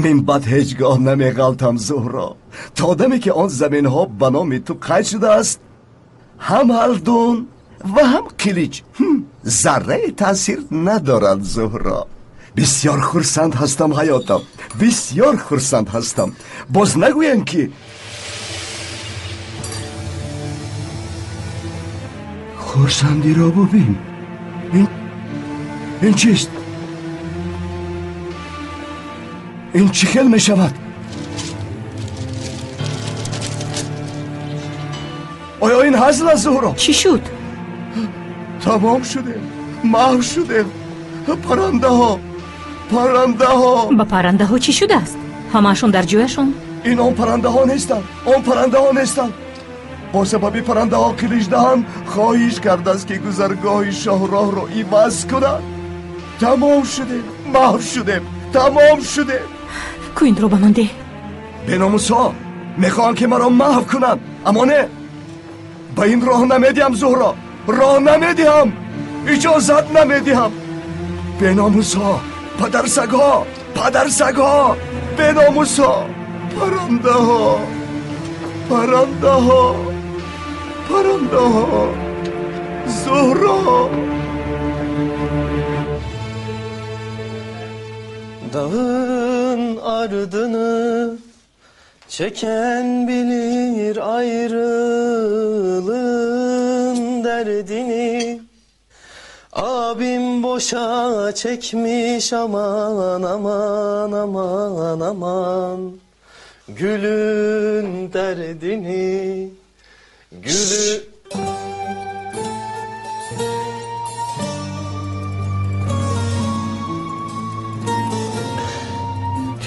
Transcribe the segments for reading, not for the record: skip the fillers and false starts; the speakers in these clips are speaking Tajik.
Минбаъд ҳеҷ гоҳ намеғалтам, Зуҳро. То даме ки он заминҳо ба номи ту қайд шудааст, ҳам Ҳалдун ва ҳам Қилич заррае таъсир надорад, Зуҳро. Бисёр хурсанд ҳастам, ҳаётам, бисёр хурсанд ҳастам. Боз нагӯям ки хурсандиро бубин. Ин чист? Ин чӣ хел мешавад? Оё ин ҳазл аст, Зуҳро? Чӣ шуд? Тамом шудем, маҳв шудем. Паррандаҳо, паррандаҳо. Ба паррандаҳо чӣ шудааст? Ҳамаашон дар ҷояшон? Ин он паррандаҳо нестанд, он паррандаҳо нестанд. Бо сабаби паррандаҳо Қиличдаҳан хоҳиш кардааст ки гузаргоҳи шоҳроҳро иваз кунад. Тамом шудем, маҳв шудем, тамом шудем. Ку инро ба ман деҳ. Беномусҳо мехоҳанд ки маро маҳв кунанд, аммо не, ба ин роҳ намедиҳам, Зуҳро, роҳ намедиҳам, иҷозат намедиҳам. Беномусҳо, падарсагҳо, падарсагҳо, беномусҳо, паррандаҳо, паррандаҳо, паррандаҳо, Зуҳро. Dağın ardını çeken bilir ayrılığın derdini. Abim boşa çekmiş aman aman aman aman gülün derdini. Gülü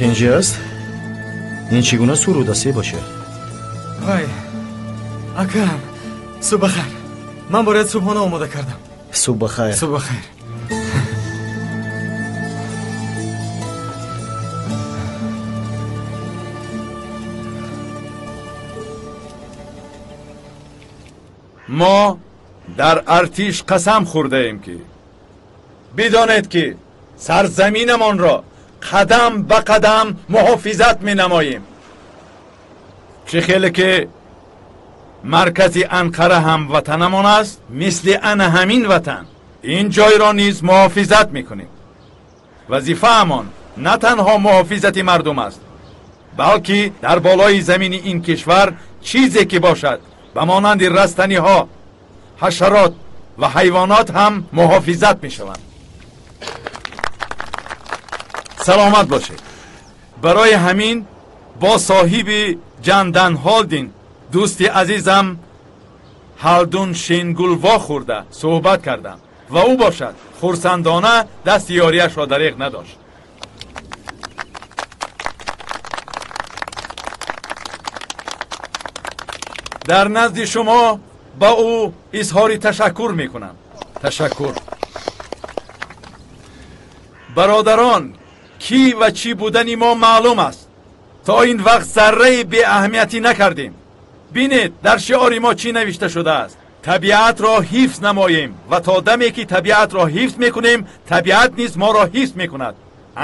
тинҷӣ аст? Ин чӣ гуна суруд аст, бошад? Вай, акам, субҳ бахайр. Ман бояд субҳона омода кардам. Субҳ бахайр. Субҳ бахайр. Мо дар артиш қасам хӯрдаем ки бидонед ки сарзаминамонро қадам ба қадам муҳофизат менамоем. Чӣ хеле ки маркази Анқара ҳам ватанамон аст, мисли ана ҳамин ватан ин ҷойро низ муҳофизат мекунем. Вазифаамон на танҳо муҳофизати мардум аст, балки дар болои замини ин кишвар чизе ки бошад ба монанди растаниҳо, ҳашарот ва ҳайвонот ҳам муҳофизат мешаванд. Саломат бошед. Барои ҳамин бо соҳиби Ҷандан Холдин дӯсти азизам Ҳалдун Шенгул вохӯрда суҳбат кардам ва ӯ бошад хурсандона дасти ёрияшро дареғ надошт. Дар назди шумо ба ӯ изҳори ташаккур мекунам. Ташаккур. Бародарон, кӣ ва чӣ будани мо маълум аст. То ин вақт зарраи беаҳамиятӣ накардем. Бинед, дар шиори мо чӣ навишта шудааст. Табиатро ҳифз намоем ва то даме ки табиатро ҳифз мекунем, табиат низ моро ҳифз мекунад.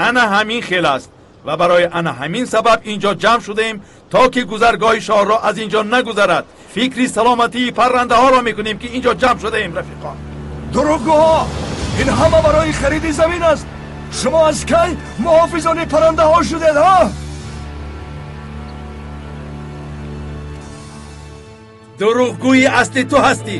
Ана ҳамин хел аст ва барои ана ҳамин сабаб инҷо ҷамъ шудем то ки гузаргоҳи шоҳро аз инҷо нагузарад. Фикри саломатии паррандаҳоро мекунем ки инҷо ҷамъ шудаем, рафиқон. Дурӯғгӯҳо, ин ҳама барои хариди замин аст. Шумо аз кай муҳофизони паррандаҳо шудед, ҳа? Дурӯғгӯи асли ту ҳастӣ.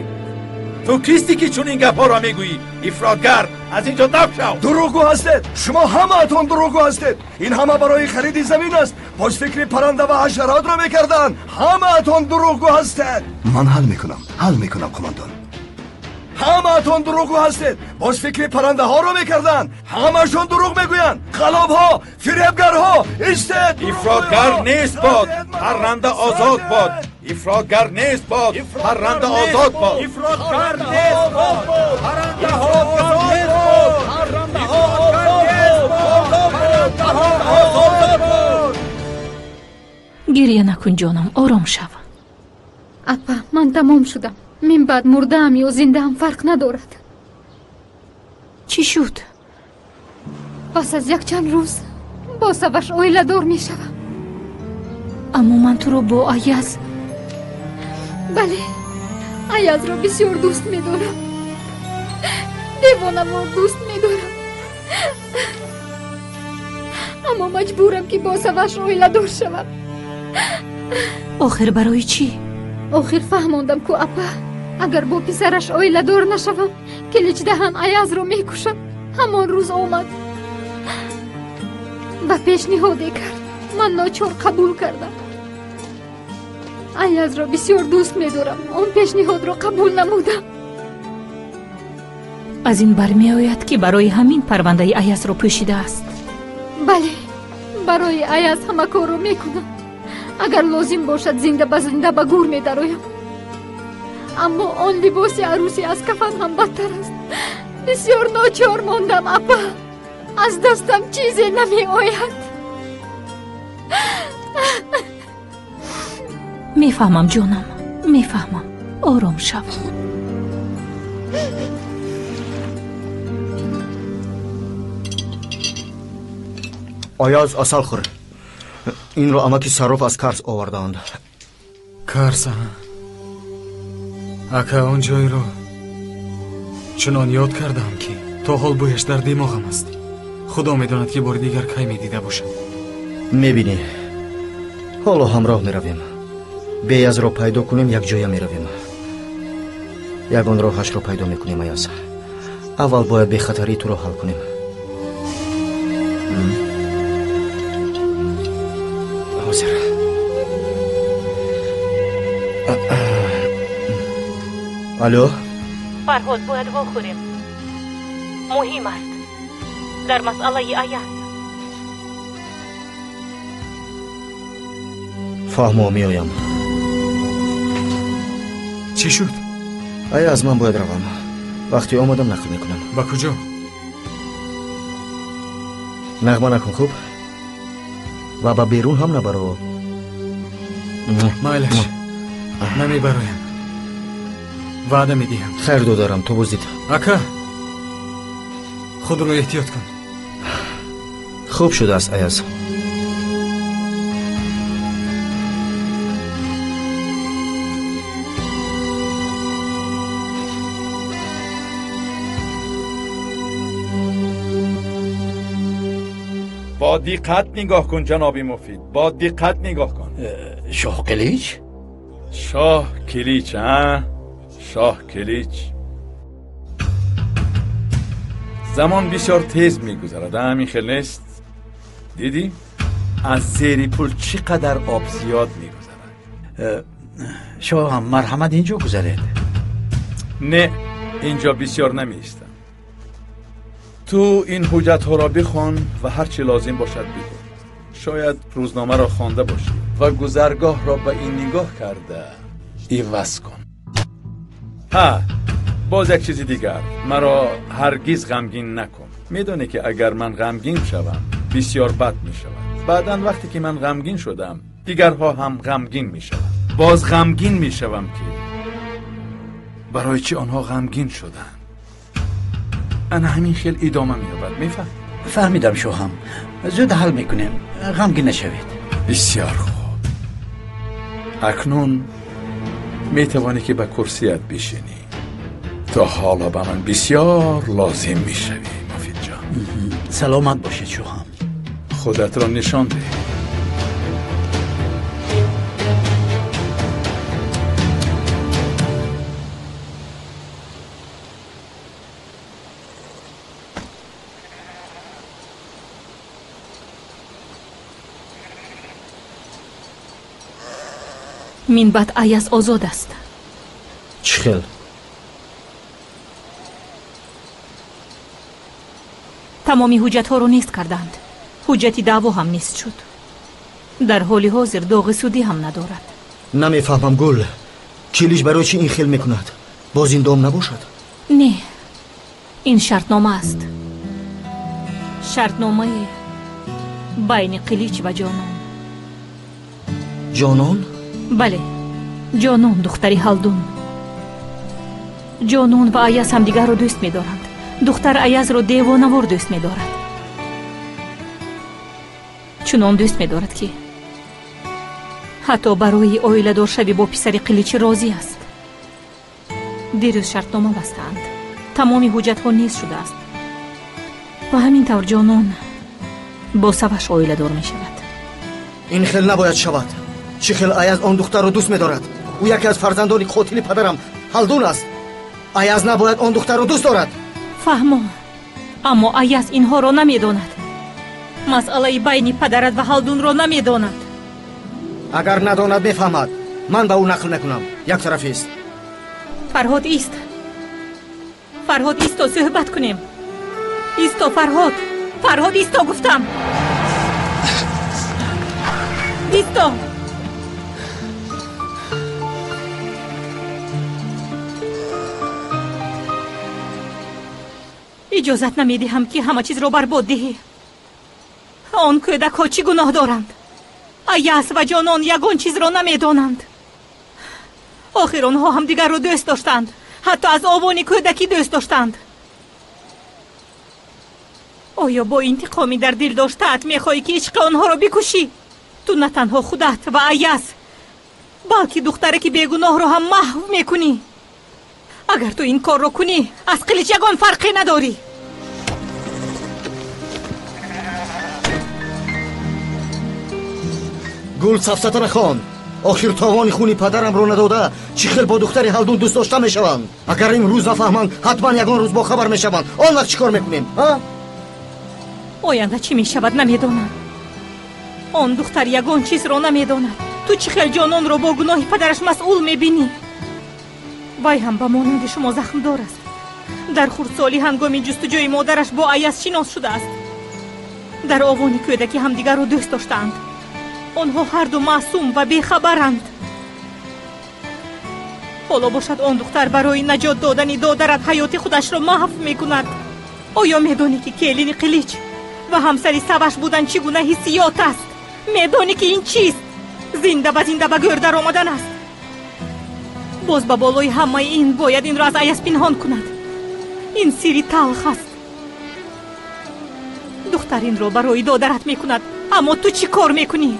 Ту кистӣ ки чунин гапҳоро мегӯӣ? Ифротгар, аз инҷо дафт шав. Дурӯғгӯ ҳастед. Шумо ҳамаатон дурӯғгӯ ҳастед. Ин ҳама барои хариди замин аст. Боз фикри парранда ва ҳашаротро мекарданд. Ҳамаатон дурӯғгӯ ҳастед. Ман ҳал мекунам, ҳал мекунам, қумандон. Ҳамаатон дурӯғгӯ ҳастед. Боз фикри паррандаҳоро мекарданд. Ҳамаашон дурӯғ мегӯянд. Қалобҳо, фиребгарҳо, истед. Ифротгар нест бод, парранда озод бод. Ифротгар нест бод, парранда озод бод. Ифротгар нест бод, паррандаҳо озод бод. Паррандаҳо озод бод, паррандаҳо озод бод. Гиря накун ҷонам, ором шав. Апа, ман тамом шудам. Мин баъд мурдаам ё зиндаам фарқ надорад. Чӣ шуд? Пас аз якчанд рӯз Бо Саваш оиладор мешавам. Аммо ман туро бо Аяз... Бале, Аязро бисёр дӯст медорам. Девонавор дӯст медорам. Аммо маҷбурам ки бо Саваш оиладор шавам. Охир барои чӣ? Охир фаҳмондам ку апа, агар бо писараш оиладор нашавам, Киличдаҳан Аязро мекушад. Ҳамон рӯз омад ва пешниҳоде кард. Ман ночор қабул кардам. Аязро бисёр дӯст медорам. Он пешниҳодро қабул намудам. Аз ин бармеояд ки барои ҳамин парвандаи Аязро пӯшидааст. Бале, барои Аяз ҳама корро мекунам. Агар лозим бошад, зинда ба зинда ба гур медароям. Аммо он либоси арӯсӣ аз кафан ҳам бадтар аст. Бисёр ночор мондам, апа. Аз дастам чизе намеояд. Мефаҳмам, ҷонам, мефаҳмам. Ором шав. Аяз, асал хӯр. Инро амаки Сарроф аз Карс овардаанд. Карс, ака, он ҷойро чунон ёд кардам, ки то ҳол бӯяш дар димоғам аст. Худо медонад, ки бори дигар кай медида бошам. Мебинӣ, ҳоло ҳамроҳ меравем. Беязро пайдо кунем, якҷоя меравем. Ягон роҳашро пайдо мекунем, Аяз. Аввал бояд бехатарии туро ҳал кунем. Ҳозир. Алло? Фарҳод, бояд вохӯрем. Муҳим аст. Дар масъалаи Аяз. Фаҳмо, меоям. Чӣ шуд? Аяз, ман бояд равам. Вақте омадам нақл мекунам. Ба куҷо? Нағма накун, хуб? Ва ба берун ҳам набаро. Майлаш, намебароям. Ваъда медиҳам. Хайр, додарам, ту боздид. Ака, худро эҳтиёт кун. Хуб шудааст, Аяз. با دقت نگاه کن جناب مفید، با دقت نگاه کن. شاه کلیچ؟ شاه کلیچ، ها؟ شاه کلیچ. زمان بسیار تیز میگذرد، همین خیلی نیست؟ دیدی؟ از زیر پل چقدر آب زیاد میگذرد. شاه هم مرحمت اینجا گذرد. نه، اینجا بسیار نمیستم. تو این حجت ها را بخوان و هر چی لازم باشد بگو. شاید روزنامه را خوانده باشی و گذرگاه را به این نگاه کرده عوض کن. ها، باز یک چیز دیگر، مرا هرگز غمگین نکن. میدونی که اگر من غمگین شوم بسیار بد میشود. بعدا وقتی که من غمگین شدم دیگرها هم غمگین میشوند. باز غمگین میشوم که برای چی آنها غمگین شدند. انا همین خیلی ادامه مییابد. میفهم؟ فهمیدم شوهم، زود حل میکنیم، غمگین نشوید. بسیار خوب. اکنون میتوانی که به کرسیت بشینی. تا حالا به من بسیار لازم میشوی مفید جان. سلامت باشید شوهم. خودت را نشان ده. Минбаъд Аяз озод аст. Чӣ хел? Тамоми ҳуҷҷатҳоро нест карданд. Ҳуҷҷати даъво ҳам нест шуд. Дар ҳоли ҳозир доғи судӣ ҳам надорад. Намефаҳмам, Гул. Килич барои чӣ ин хел мекунад? Боз зиндон набошад? Не, ин шартнома аст. Шартномаи байни Қилич ва Ҷонон. Ҷонон? Бале, Ҷонон, духтари Ҳалдун. Ҷонон ва Аяз ҳамдигарро дӯст медоранд. Духтар Аязро девонавор дӯст медорад. Чунон дӯст медорад, ки ҳатто барои оиладоршавӣ бо писари Қиличӣ розӣ аст. Дирӯз шартнома бастаанд. Тамоми ҳуҷҷатҳо нест шудааст. Ва ҳамин тавр Ҷонон бо Саваш оиладор мешавад. Ин хел набояд шавад. Чӣ хел Аяз он духтарро дӯст медорад? Ӯ яке аз фарзандони қотили падарам Ҳалдун аст. Аяз набояд он духтарро дӯст дорад. Фаҳмо, аммо Аяз инҳоро намедонад. Масъалаи байни падарат ва Ҳалдунро намедонад. Агар надонад, мефаҳмад. Ман ба ӯ нақл мекунам. Як тарафист. Фарҳод, ист. Фарҳод, исто, суҳбат кунем. Исто, Фарҳод. Фарҳод, исто, гуфтам. Исто. Иҷозат намедиҳам, ки ҳама чизро барбод диҳӣ. Он кӯдакҳо чӣ гуноҳ доранд? Аяз ва Ҷонон ягон чизро намедонанд. Охир онҳо ҳамдигарро дӯст доштанд. Ҳатто аз овони кӯдакӣ дӯст доштанд. Оё бо интиқоми дар дил доштаат мехоҳӣ, ки ишқи онҳоро бикушӣ? Ту на танҳо худат ва Аяз, балки духтараки бегуноҳро ҳам маҳв мекунӣ. Агар ту ин корро кунӣ, аз Қилич ягон фарқе надорӣ. Гул, сафсата нахон. Охир товони хуни падарамро надода, чӣ хел бо духтари Ҳалдун дӯст дошта мешаванд? Агар имрӯз нафаҳманд, ҳатман ягон рӯз бохабар мешаванд. Он вақт чӣ кор мекунем? Оянда чӣ мешавад, намедонам. Он духтар ягон чизро намедонад. Ту чӣ хел Ҷононро бо гуноҳи падараш масъул мебинӣ? Вай ҳам ба монанди шумо захмдор аст. Дар хурдсолӣ ҳангоми ҷустуҷӯи модараш бо Аяз шинос шудааст. Дар овони кӯдакӣ ҳамдигарро дӯст доштаанд. Онҳо ҳарду маъсум ва бехабаранд. Ҳоло бошад, он духтар барои наҷот додани додарат ҳаёти худашро маҳв мекунад. Оё медонӣ, ки келини Қилич ва ҳамсари Саваш будан чӣ гуна ҳиссиёт аст? Медонӣ, ки ин чист? Зинда ба зинда ба гӯр даромадан аст. Боз ба болои ҳамаи ин бояд инро аз Аяз пинҳон кунад. Ин сирри талх аст. Духтар инро барои додарат мекунад, аммо ту чӣ кор мекунӣ?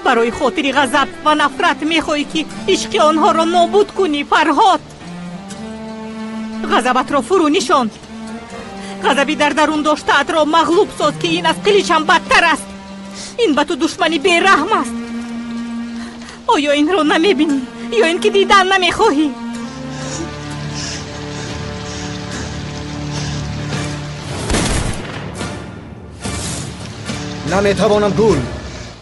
Барои хотири ғазаб ва нафрат мехоҳӣ, ки ишқи онҳоро нобуд кунӣ. Фарҳод, ғазабатро фурӯ нишон. Ғазаби дар дарун доштаатро мағлуб соз, ки ин аз Қилич ҳам бадтар аст. Ин ба ту душмани бераҳм аст. Оё инро намебинӣ ё ин ки дидан намехоҳӣ? Наметавонам, Гул.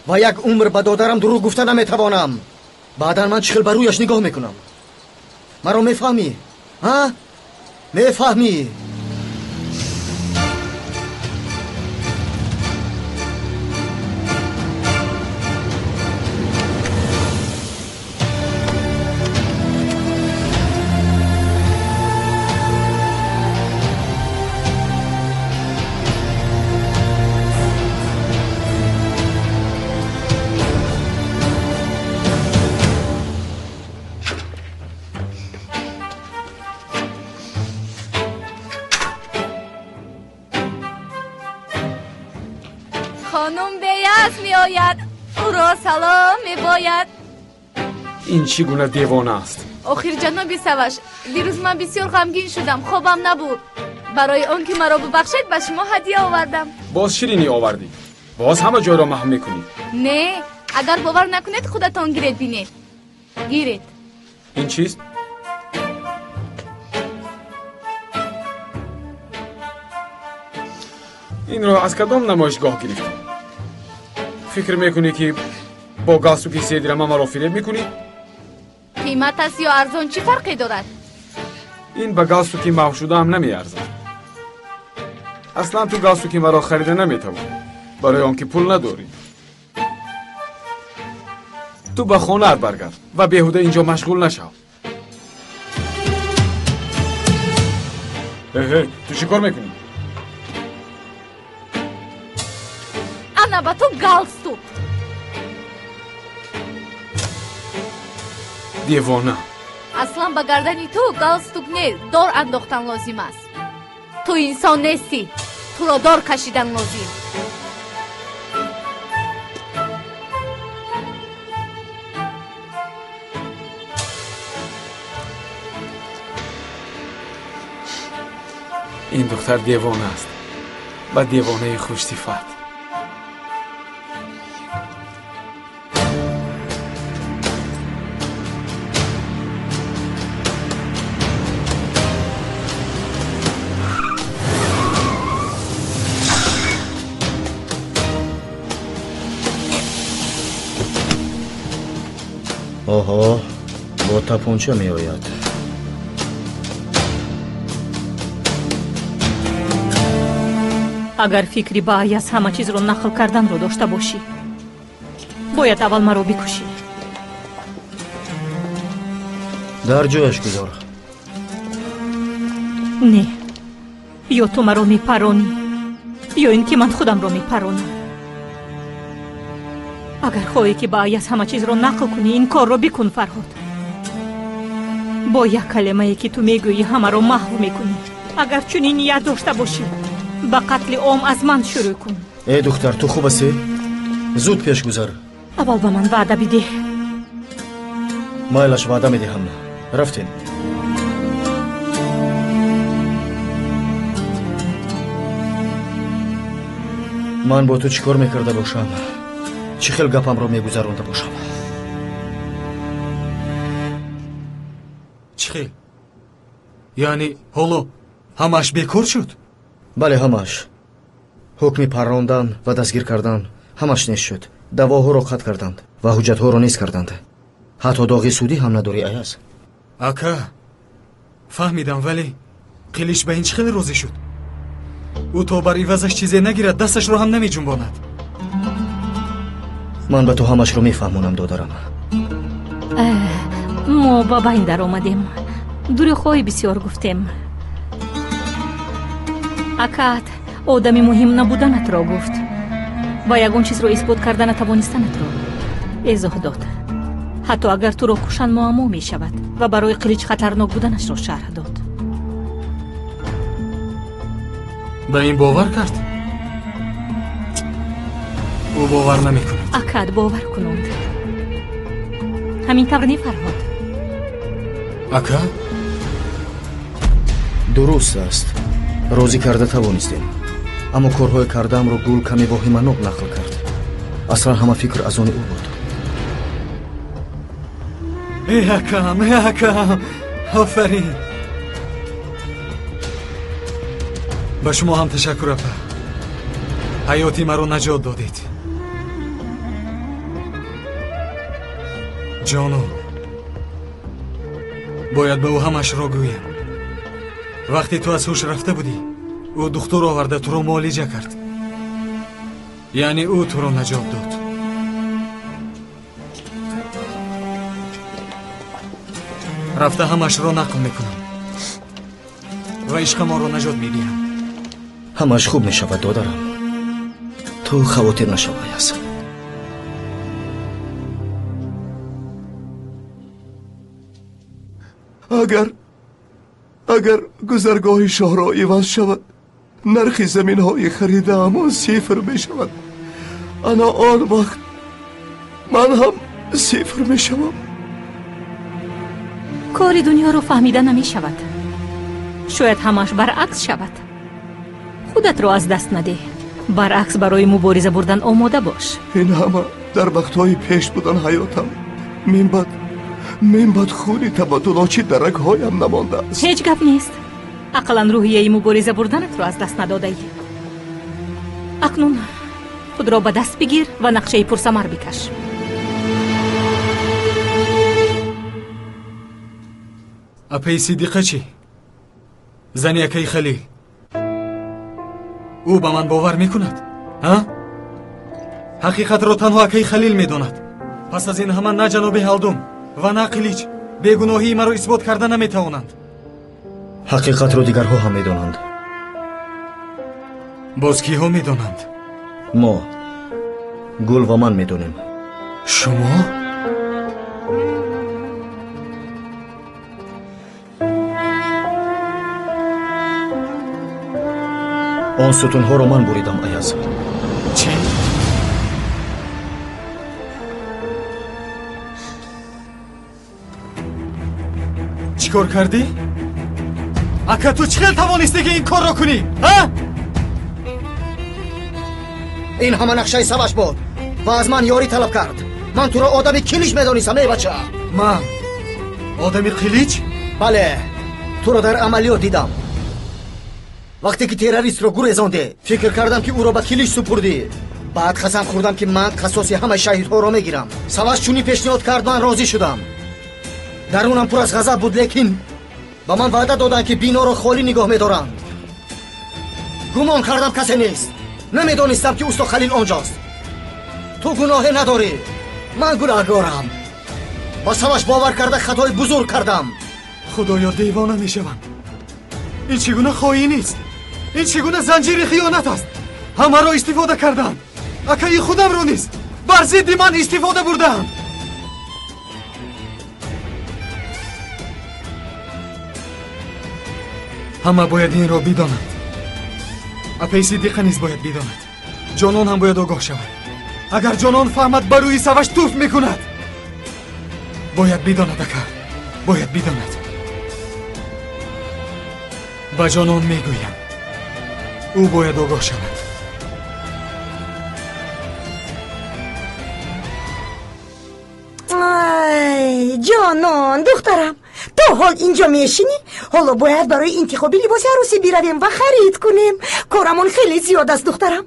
Ва як умр ба додарам дурӯғ гуфта наметавонам. Баъдан ман чӣ хел ба рӯяш нигоҳ мекунам? Маро мефаҳмӣ? Ҳа? Мефаҳмӣ? Салом мебояд. Ин чӣ гуна девона аст? Охир ҷаноби Саваш, дирӯз ман бисёр ғамгин шудам, хобам набуд. Барои он ки маро бубахшед, ба шумо ҳадия овардам. Боз ширинӣ овардӣ? Боз ҳама ҷойро маҳв мекунӣ? Не, агар бовар накунед, худатон гиред бинед. Гиред. Ин чист? Инро аз кадом намоишгоҳ гирифтӣ? Фикр мекунӣ, ки бо галстуки седирама маро фиреб мекунӣ? Қимат аст ё арзон, чӣ фарқе дорад? Ин ба галстуки маҳвшудаам намеарзад. Аслан ту галстуки маро харида наметавонӣ, барои он ки пул надорӣ. Ту ба хонаат баргард ва беҳуда инҷо машғул нашав. Эҳе, ту чӣ кор мекунӣ? Ана ба ту галстук. Девона. Аслан ба гардани ту галстук не, дор андохтан лозим аст. Ту инсон нестӣ, туро дор кашидан лозим. Ин духтар девона аст ва девонаи хушсифат. Оҳо, бо тапонча меояд. Агар фикри ба Аяз ҳама чизро нақл карданро дошта бошӣ, бояд аввал маро бикушӣ. Дар ҷояш гузор. Не, ё ту маро мепаронӣ, ё ин ки ман худамро мепаронам. Агар хоҳӣ ки ба Аяз ҳама чизро нақл кунӣ, ин корро бикун, Фарҳод. Бо як калимае ки ту мегӯӣ, ҳамаро маҳв мекунӣ. Агар чунин ният дошта бошӣ, ба қатли ом аз ман шурӯъ кун. Э духтар, ту хуб ҳастӣ? Зуд пеш гузар. Аввал ба ман ваъда бидеҳ. Майлаш, ваъда медиҳам. Рафтем. Ман бо ту чӣ кор мекарда бошам? Чӣ хел гапамро мегузаронда бошам? Чӣ хел? Яъне ҳоло ҳамааш бекор шуд? Бале, ҳамааш. Ҳукми паррондан ва дастгир кардан ҳамаш нест шуд. Давоҳоро қатъ карданд ва ҳуҷҷатҳоро нест карданд. Ҳатто доғи судӣ ҳам надорӣ, Аяз. Ака, фаҳмидам, вале Қилич ба ин чӣ хел розӣ шуд? Ӯ то бар ивазаш чизе нагирад, дасташро ҳам намеҷунбонад. Ман ба ту ҳамашро мефаҳмонам, додарам. Мо ба байн даромадем, дурӯғҳои бисёр гуфтем. Акаат одами муҳим набуданатро гуфт ва ягон чизро исбот карда натавонистанатро эзоҳ дод. Ҳатто агар туро кушанд, муаммо мешавад ва барои Қилич хатарнок буданашро шарҳ дод. Ба ин бовар кард? Ӯ бовар намекунад. Акаат бовар кунонд. Ҳамин тавр не, Фарҳод? Ака? Дуруст аст. Розӣ карда тавонистем, аммо корҳои кардаамро Гул каме воҳиманок нақл кард. Аслан ҳама фикр аз они ӯ буд. Э акам, э акам, офарин. Ба шумо ҳам ташаккур, апа. Ҳаёти маро наҷот додед. Ҷонон, бояд ба ӯ ҳамашро гӯям. Вақте ту аз ҳуш рафта будӣ, ӯ духтур оварда туро муолиҷа кард. Яъне ӯ туро наҷот дод. Рафта ҳамашро нақл мекунам ва ишқамонро наҷот медиҳам. Ҳамаш хуб мешавад, додарам. Ту хавотир нашав, Аяз. Агар гузаргоҳи шоҳро иваз шавад, нархи заминҳои харидаамон сифр мешавад. Ана он вақт ман ҳам сифр мешавам. Кори дунёро фаҳмида намешавад. Шояд ҳамааш баръакс шавад. Худатро аз даст надеҳ. Баръакс барои мубориза бурдан омода бош. Ин ҳама дар вақтҳои пеш будан ҳаётам. Мин баъд хуни табаддулочи дар рагҳоям намондааст. Ҳеҷ гап нест. Ақаллан рӯҳияи мубориза бурданатро аз даст надодаӣ. Акнун худро ба даст бигир ва нақшаи пурсамар бикаш. Апаи Сидиқа чӣ? Зани акаи Халил. Ӯ ба ман бовар мекунад? Ҳа? Ҳақиқатро танҳо акаи Халил медонад. Пас аз ин ҳама на ҷаноби Ҳалдум ва на Қилич бегуноҳии маро исбот карда наметавонанд. Ҳақиқатро дигарҳо ҳам медонанд. Боз киҳо медонанд? Мо, Гул ва ман медонем. Шумо? Он сутунҳоро ман буридам, Аяз. Чӣ? Чӣ кор кардӣ? Ака, ту чӣ хел тавонистӣ ки ин корро кунӣ? Ҳа? Ин ҳама нақшаи Саваш буд ва аз ман ёрӣ талаб кард. Ман туро одами қилич медонистам, эй бача. Ман одами қилич? Бале, туро дар амалиёт дидам. Вақте ки террористро гурезондӣ, фикр кардам ки ӯро ба қилич супурдӣ. Баъд қасам хӯрдам ки ман қасоси ҳамаи шаҳидҳоро мегирам. Саваш чунин пешниҳод кард, ман розӣ шудам. Дарунам пур аз ғазаб буд, лекин ба ман ваъда доданд ки биноро холӣ нигоҳ медоранд. Гумон кардам касе нест. Намедонистам ки усто Халил онҷост. Ту гуноҳе надорӣ, ман гунаҳгорам. Ба Саваш бовар карда хатои бузург кардам. Худоё, девона мешавам. Ин чӣ гуна хоинист? Ин чӣ гуна занҷири хиёнат аст? Ҳамаро истифода кардам. Акаи худамро низ бар зидди ман истифода бурдаанд. Ҳама бояд инро бидонанд. Апаи Сиддиқа низ бояд бидонад. Ҷонон ҳам бояд огоҳ шавад. Агар Ҷонон фаҳмад, ба рӯи Саваш туф мекунад. Бояд бидонад, ака, бояд бидонад. Ба Ҷонон мегӯям, ӯ бояд огоҳ шавад. Ай, Ҷонон, духтарам, то ҳол инҷо мешинӣ? Ҳоло бояд барои интихоби либоси арӯсӣ биравем ва харид кунем. Корамон хеле зиёд аст, духтарам.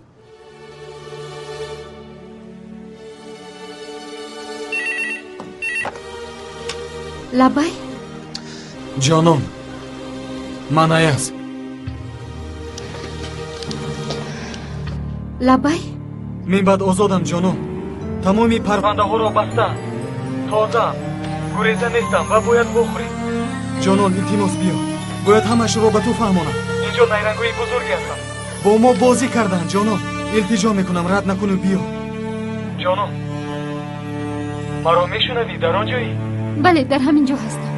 Лабай? Ҷонон, ман Аяз. Лабай? Мин баъд озодам, ҷонон. Тамоми парвандаҳоро бастаам. Тозаам, гуреза нестам ва бояд бохӯрем. Ҷонон, илтимос биё. Бояд ҳамашро ба ту фаҳмонам. Инҷо найрангҳои бузурге ҳастанд. Бо мо бозӣ карданд, ҷонон. Илтиҷо мекунам, рад накуну биё. Ҷонон, маро мешунавӣ? Дар он ҷоӣ? Бале, дар ҳамин ҷо ҳастам.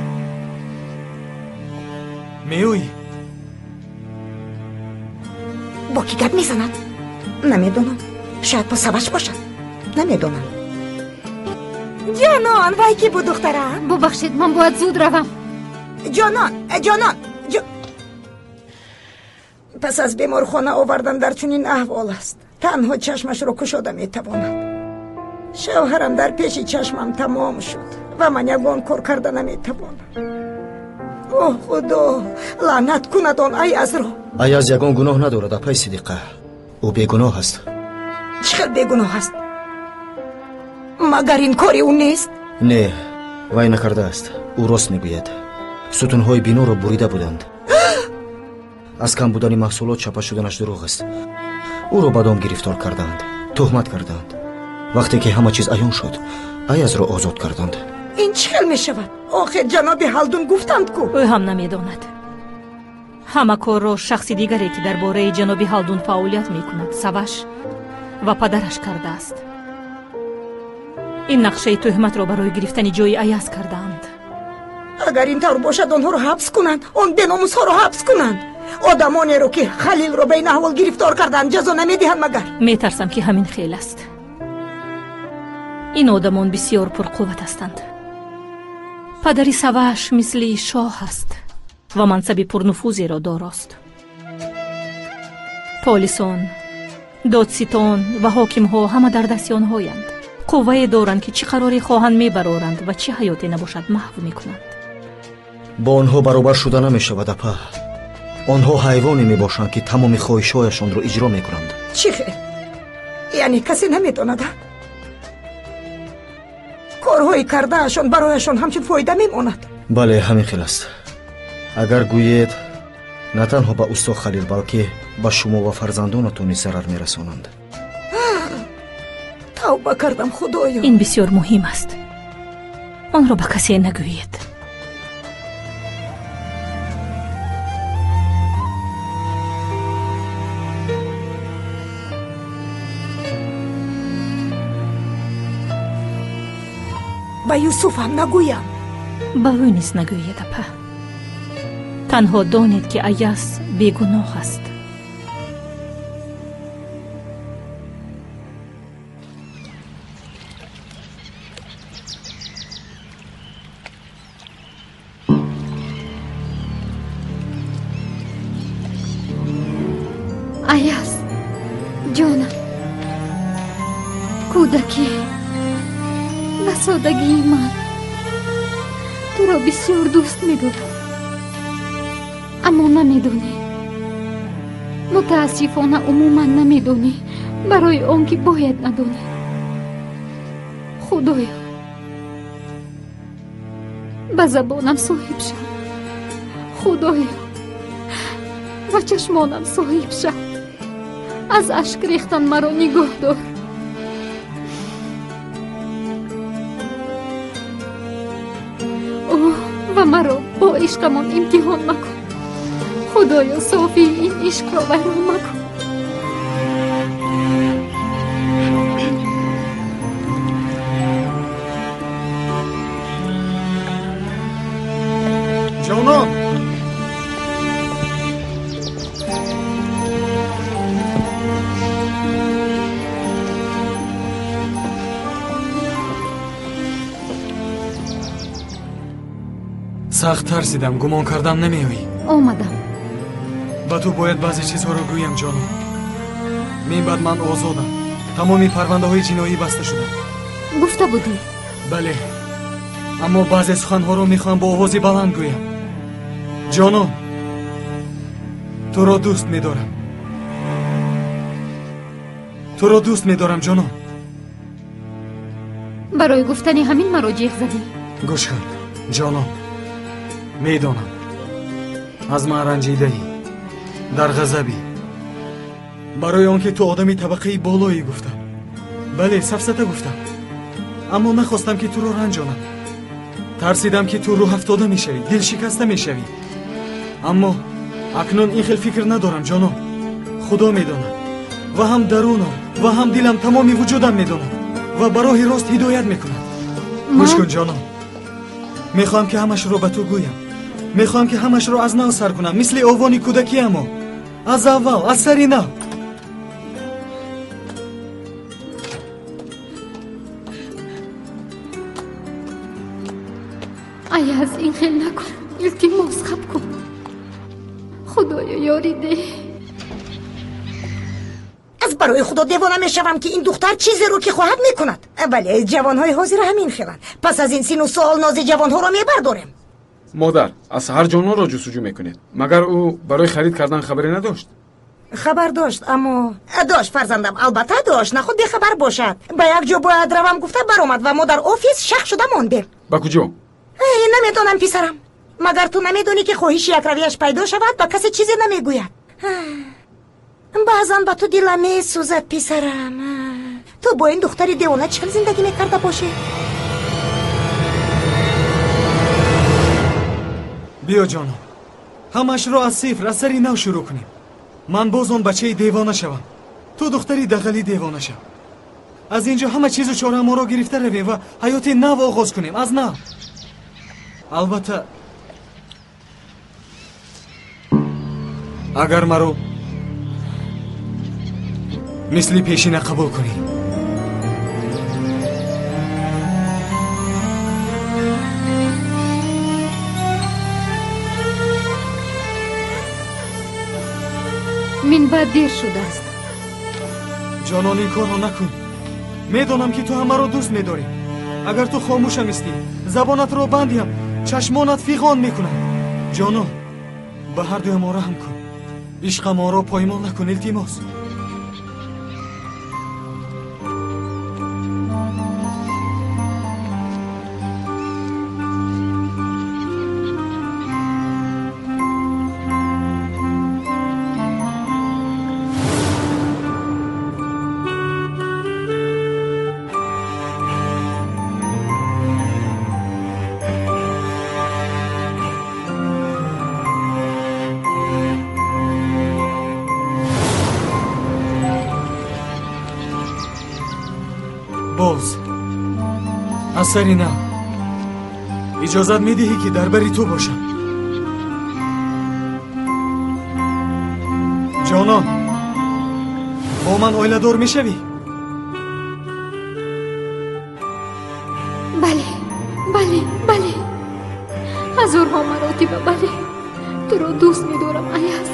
Меоӣ? Бо кӣ гап мезанад? Намедонам. Шояд бо Саваш бошад. Намедонам. Ҷонон, вай кӣ буд, духтарам? Бубахшед, ман бояд зуд равам. Ҷонон, ҷонон, пас аз беморхона овардан дар чунин аҳвол аст. Танҳо чашмашро кушода метавонад. Шавҳарам дар пеши чашмам тамом шуд ва ман ягон кор карда наметавонам. Оҳ, Худо, лаънат кунад он Аязро. Аяз ягон гуноҳ надорад, апаи Сиддиқа. Ӯ бегуноҳ аст. Чӣ хел бегуноҳ аст? Магар ин кори ӯ нест? Не, вай накардааст. Ӯ рост мегӯяд. Сутунҳои биноро бурида буданд. Аз кам будани маҳсулот чапа шуданаш дурӯғ аст. Ӯро ба дом гирифтор карданд, туҳмат карданд. Вақте ки ҳама чиз аён шуд, Аязро озод карданд. Ин чӣ хел мешавад? Охир ҷаноби Ҳалдун гуфтанд ку. Ӯ ҳам намедонад. Ҳама корро шахси дигаре ки дар бораи ҷаноби Ҳалдун фаъолият мекунад, Саваш ва падараш кардааст. Ин нақшаи туҳматро барои гирифтани ҷои Аяз кардаанд. Агар ин тавр бошад, онҳоро ҳабс кунанд, он беномусҳоро ҳабс кунанд. Одамонеро ки Халилро ба ин аҳвол гирифтор карданд, ҷазо намедиҳанд магар? Метарсам ки ҳамин хел аст. Ин одамон бисёр пурқувват ҳастанд. Падари Саваш мисли шоҳ аст ва мансаби пурнуфузеро дорост. Полисон, додситон ва ҳокимҳо ҳама дар дасти онҳоянд. Қуввае доранд ки чӣ қароре хоҳанд мебароранд ва чӣ ҳаёте набошад маҳв мекунанд. Бо онҳо баробар шуда намешавад, апа. Онҳо ҳайвоне мебошанд ки тамоми хоҳишҳояшонро иҷро мекунанд. Чӣ хел? Яъне касе намедонад? Корҳои кардаашон барояшон ҳамчун фоида мемонад. Бале, ҳамин хел аст. Агар гӯед, на танҳо ба усто Халил, балки ба шумо ва фарзандонатон низ зарар мерасонанд. Тавба кардам, Худоё. Ин бисёр муҳим аст. Онро ба касе нагӯед. Ба Юсуфам нагӯям. Ба ӯ низ нагӯед, апа. Танҳо донед ки Аяз бегуноҳ аст. Аяз, ҷонам, кӯдакӣ ва содагии ман туро бисёр дӯст медорам, аммо намедонӣ, мутаассифона умуман намедонӣ, барои он ки бояд надонӣ. Худоё, ба забонам соҳиб шав, Худоё, ба чашмонам соҳиб шав, аз ашк рехтан маро нигоҳ дор. Ӯ ва маро бо ишқамон имтиҳон макун. Худоё, софии ин ишқро вайрон макун. Ҷонон, сахт тарсидам, гумон кардам намеоӣ. Омадам. Ба ту бояд баъзе чизҳоро гӯям, ҷонон. Мин баъд ман озодам. Тамоми парвандаҳои ҷиноӣ баста шуданд. Гуфта будӣ? Бале, аммо баъзе суханҳоро мехоҳам бо овози баланд гӯям. Ҷонон, туро дӯст медорам. Туро дӯст медорам, ҷонон. Барои гуфтани ҳамин маро ҷеғ задӣ? Гӯш кун, ҷонон, медонам аз ман ранҷидаӣ, дар ғазабӣ, барои он ки ту одами табақаи болоӣ гуфтам. Бале, сафсата гуфтам, аммо нахостам ки туро ранҷонам. Тарсидам ки ту рӯҳафтода мешавӣ, дилшикаста мешавӣ. Аммо акнун ин хел фикр надорам, ҷонон. Худо медонад, ва ҳам дарунам ва ҳам дилам, тамоми вуҷудам медонад ва ба роҳи рост ҳидоят мекунад. Гӯш кун, ҷонон, мехоҳам ки ҳамашро ба ту гӯям. Мехоҳам ки ҳамашро аз нав сар кунам, мисли овони кӯдакиамо, аз аввал, аз сари нав. Аяз, ин хел накун, илтимос, хаб кун. Худоё, ёрӣ деҳ. Аз барои худо девона мешавам, ки ин духтар чизеро ки хоҳад мекунад. Бале, ҷавонҳои ҳозир ҳамин хеланд. Пас аз ин сину сол нози ҷавонҳоро мебардорем. Модар, аз саҳар ҷононро ҷустуҷӯ мекунед. Магар ӯ барои харид кардан хабаре надошт? Хабар дошт, аммо дошт, фарзандам, албатта дошт, нахуд бехабар бошад. Ба як ҷо бояд равам гуфта баромад ва мо дар офис шах шуда мондем. Ба куҷо? Намедонам, писарам. Магар ту намедонӣ, ки хоҳиши якравияш пайдо шавад, ба касе чизе намегӯяд? Баъзан ба ту дилам месӯзад, писарам. Ту бо ин духтари девона чӣ хел зиндагӣ мекарда бошӣ? Биё, ҷонон, ҳамашро аз сифр, аз сари нав шурӯъ кунем. Ман боз он бачаи девона шавам, ту духтари дағали девона шав. Аз ин ҷо ҳама чизу чораамонро гирифта равем ва ҳаёти нав оғоз кунем, аз нав. Албатта, агар маро мисли пешина қабул кунӣ. Минбаъд дер шудааст. Ҷонон, ин корро накун. Медонам, ки ту ҳамаро дӯст медорӣ. Агар ту хомӯшам истӣ, забонатро бандиам, чашмонат фиғон мекунанд. Ҷонон, ба ҳар дуямон раҳм кун. Ишқамонро поймол накун, илтимос. Боз аз сари нав иҷозат медиҳӣ, ки дар бари ту бошам? Ҷонон, бо ман оиладор мешавӣ? Бале, бале, бале, ҳазорҳо маротиба бале. Туро дӯст медорам, Аяз.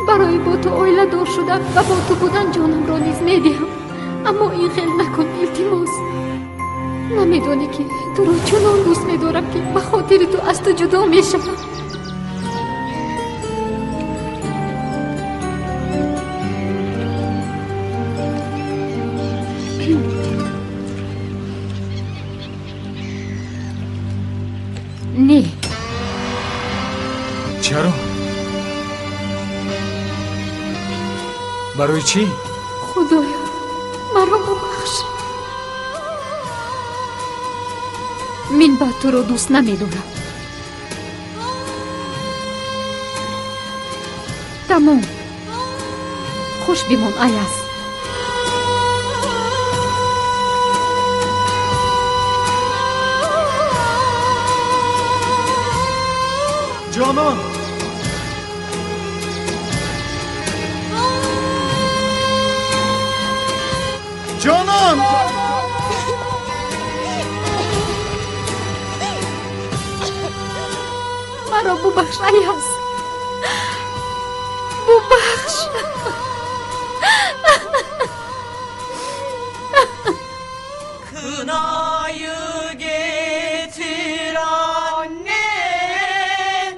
Барои бо ту оиладор шудан ва бо ту будан ҷонамро низ медиҳам. Аммо ин хел накун, илтимос. Намедонӣ ки туро чунон дӯст медорам ки ба хотири ту аз ту ҷудо мешавам. Не. Чаро? Барои чӣ? Худоё, маро бубахш. Мин баъд туро дӯст намедорам. Тамом. Хуш бимон, Аяз. Ҷонон! Ҷонон! Маро бубахш, Аяз. Бубахш. Kınayı getir annem,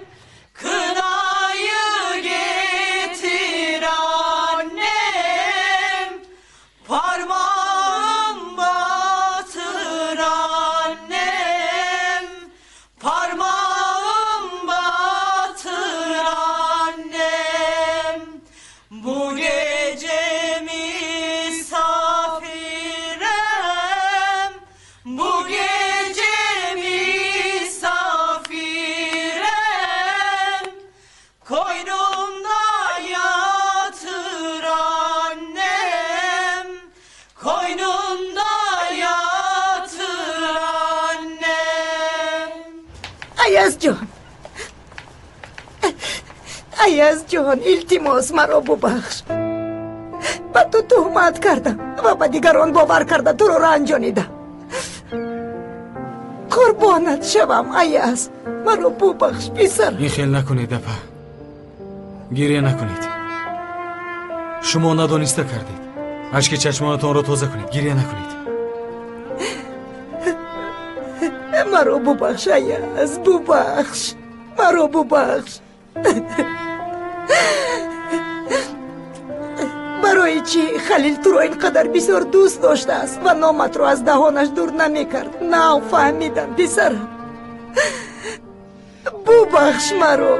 kınayı getir annem, parmağım batır annem, parmağım batır annem. Bu gece misafirem, bu gece misafirem, koynumda yatır annem, koynumda yatır annem. Аязҷон, Аязҷон, илтимос, маро бубахш. Ба ту туҳмат кардам ва ба дигарон бовар карда туро ранҷонидам. Қурбонат шавам, Аяз, маро бубахш, писарам. Ин хел накунед, апа. Гиря накунед. Шумо надониста кардед. Ашки чашмонатонро тоза кунед, гиря накунед. Маро бубахш, Аяз, бубахш, маро бубахш. Барои чӣ Халил туро ин қадар бисёр дӯст доштааст ва номатро аз даҳонаш дур намекард? Нав фаҳмидам, писарам. Бубахш маро.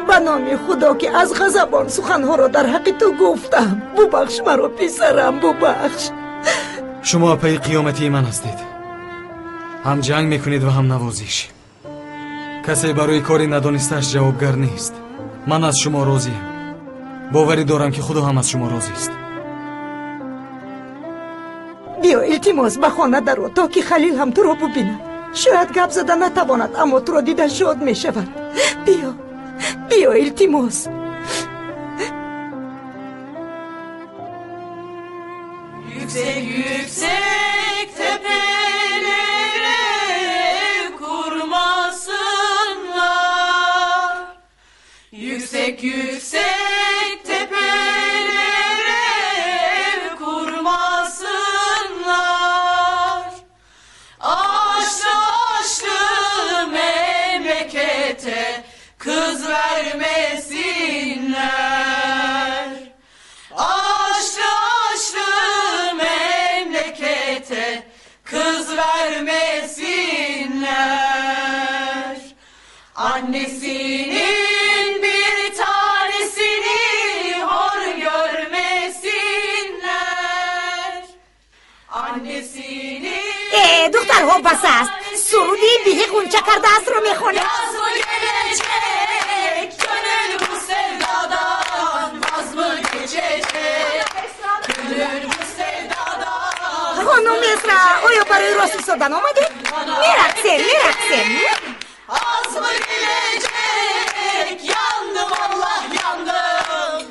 Ба номи Худо ки аз ғазаб он суханҳоро дар ҳаққи ту гуфтам. Бубахш маро, писарам, бубахш. Шумо апаи қиёматии ман ҳастед. Ҳам ҷанг мекунед ва ҳам навозиш. Касе барои кори надонистааш ҷавобгар нест. Ман аз шумо розиям. Боварӣ дорам ки Худо ҳам аз шумо розист. Биё, илтимос, ба хона даро, то ки Халил ҳам туро бубинад. Шояд гап зада натавонад, аммо туро дида шод мешавад. Биё, биё, илтимос. Yüksek yüksek tepelere ev kurmasınlar. Yüksek yüksek tepelere ev kurmasınlar. Aşlı aşlı memlekete kız vermesinler. Aşlı aşlı memlekete kız vermesinler. Annesinin bir tanesini hor görmesinler. Annesinin Духтарҳо бас аст. Суруди биҳи ғунча кардаастро мехонед. Yaz mı gelecek, gönül bu sevdadan vaz mı geçecek? Gönül bu sevdadan. Хонум Эсра, оё барои рост истодан омадед? Мерақсем, мерақсем. Az mı gelecek, yandım Allah yandım.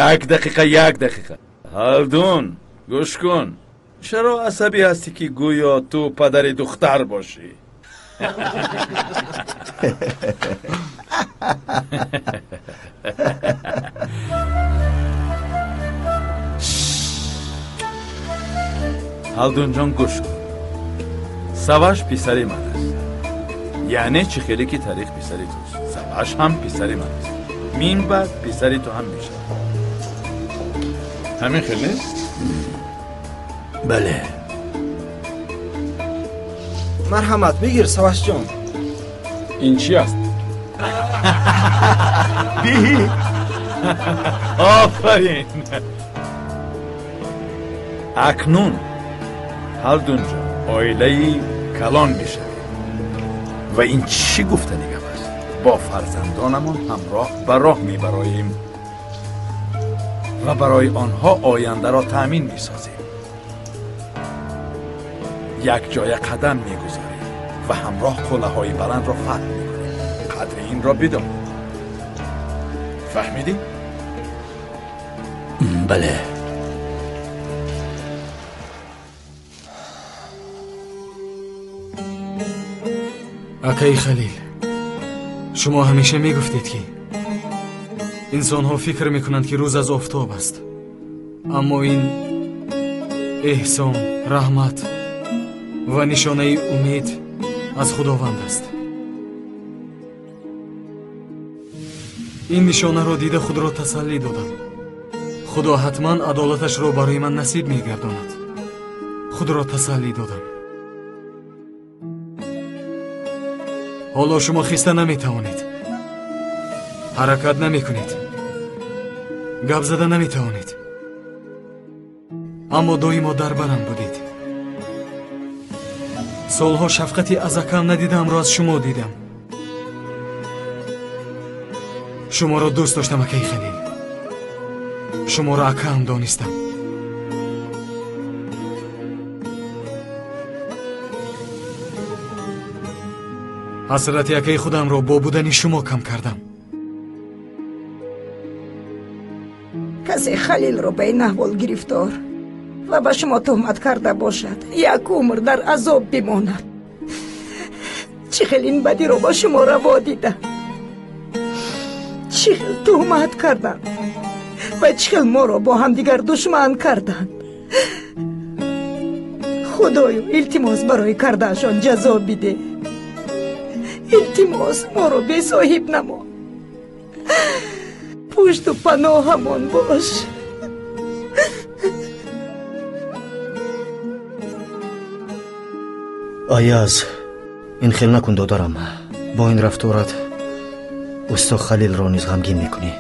Як дақиқа, як дақиқа. Ҳалдун, гӯш кун. Чаро асабӣ ҳастӣ ки гӯё ту падари духтар бошӣ? Ҳалдунҷон, гӯш кун. Саваш писари ман аст. Яъне чӣ хеле ки Тариқ писари туст, Саваш ҳам писари ман аст. Мин баъд писари ту ҳам мешавад. Ҳамин хел нест? Бале. Марҳамат, бигир, Савашҷон. Ин чӣ аст? Биҳи! Офарин! Акнун Ҳалдунҷон, оилаи калон мешавем. Ва ин чӣ гуфтани гап аст? Бо фарзандонамон ҳамроҳ ба роҳ мебароем ва барои онҳо ояндаро таъмин месозем. Якҷоя қадам мегузорем ва ҳамроҳ қуллаҳои баландро фатҳ мекунем. Қадри инро бидон. Фаҳмидӣ? Бале. Акаи Халил, шумо ҳамеша мегуфтед, ки инсонҳо фикр мекунанд, ки рӯз аз офтоб аст, аммо ин эҳсон, раҳмат ва нишонаи умед аз Худованд аст. Ин нишонаро дида худро тасаллӣ додам. Худо ҳатман адолаташро барои ман насиб мегардонад. Худро тасаллӣ додам. Ҳоло шумо хиста наметавонед, ҳаракат намекунед, гап зада наметавонед, аммо доимо дар барам будед. Солҳо шафқати аз акам надидаамро аз шумо дидам. Шуморо дӯст доштам, акаи Халил. Шуморо акаам донистам. Ҳасрати акаи худамро бо будани шумо кам кардам. Касе Халилро ба ин аҳвол гирифтор ва ба шумо туҳмат карда бошад, як умр дар азоб бимонад. Чӣ хел ин бадиро ба шумо раво дида, чӣ хел туҳмат карданд ва чӣ хел моро бо ҳамдигар душман карданд. Худоё, илтимос, барои кардаашон ҷазо бидеҳ. Илтимос, моро бесоҳиб намо. Пушту паноҳамон бош. Аяз, ин хел накун, додарам. Бо ин рафторат усто Халилро низ ғамгин мекунӣ.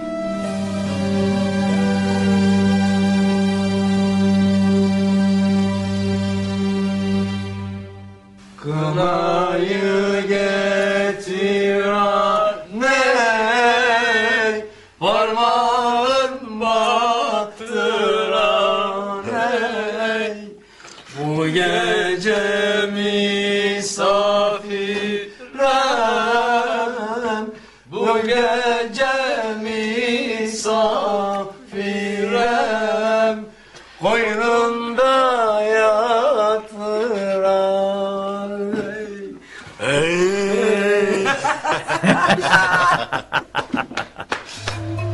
Kınayı getir anne, parmağın battıran ey. Bu gece misafirem, bu gece misafirem, koynunda yatıran.